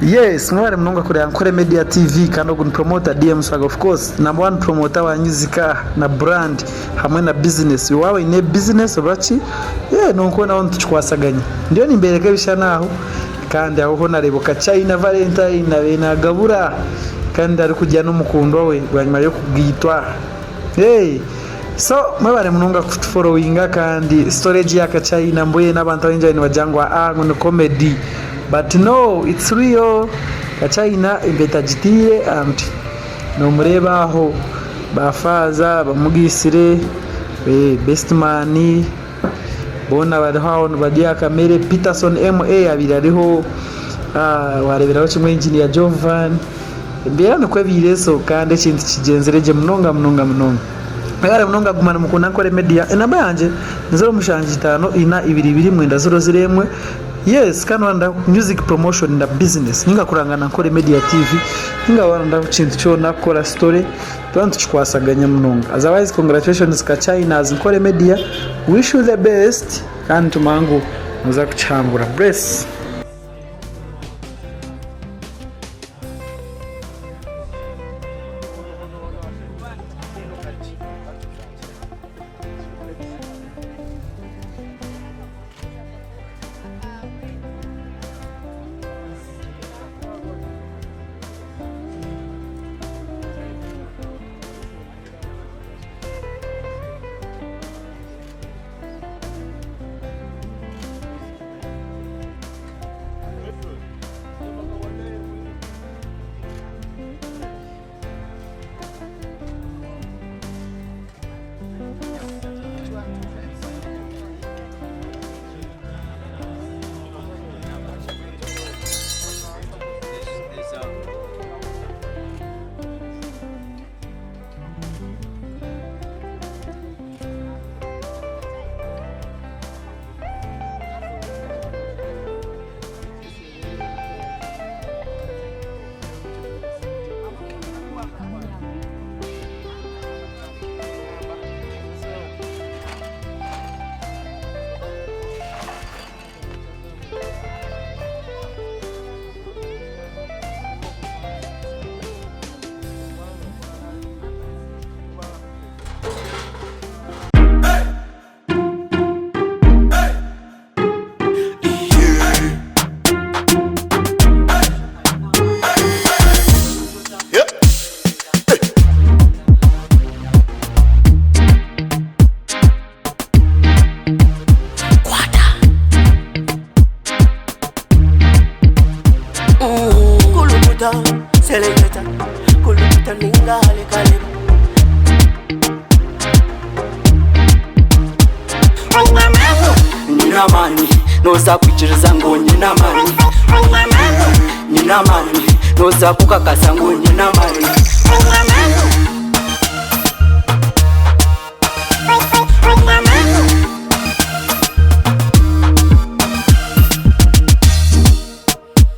Yes, mwebare munonga kureba Nkore Media TV kandi ogu ni promoter DM Swag of course number one promoter wa music aha na brand hamwe na business. Waaba oine business oba ki, yeah nonkonaho nitukikwasaganya. Ndiyo nimbereka ebishushani aho kandi aho ho narebuka China Valentine abaire nagabura kandi arikurya n'omukundwa we bwanyima y'okugaitwa. Hey! So mwebare munonga kutuforowinga kandi story egi ya Kachina mbwenu abantu abaingi bariyo nibagira ngu aa ngu ni comedy but no it's real Kachina empeta agiteire and nomureeba aho ba faaza bamugaitsire, best man boona bariho aho nibarya akamere, Peterson MA abaire ariho, wareeberaho kimwe Engineer Jovan. Embeera nikwo ebaire so kandi ekintu kigyenzire gye munonga munonga munonga. Mwebare munonga kuguma nimukunda Nkore Media. Enamba yangye ni 0754 22 9 01. Yes kandi waaba noyenda music promotion na business ninga kurangana Nkore Media TV ninga waaba noyenda ekintu kyona kukora story tuba nitukikwasaganya munonga. Otherwise congratulations Kachaina's Nkore Media wish you the best kandi nitumanya ngu noza kukihangura. Bless. Kulukuta, seleketa, kulukuta ninga halekaleba. Nyine amaani noza kwikiriza ngu nyine amaani Nyine amaani noza kukakasa ngu nyine amaani.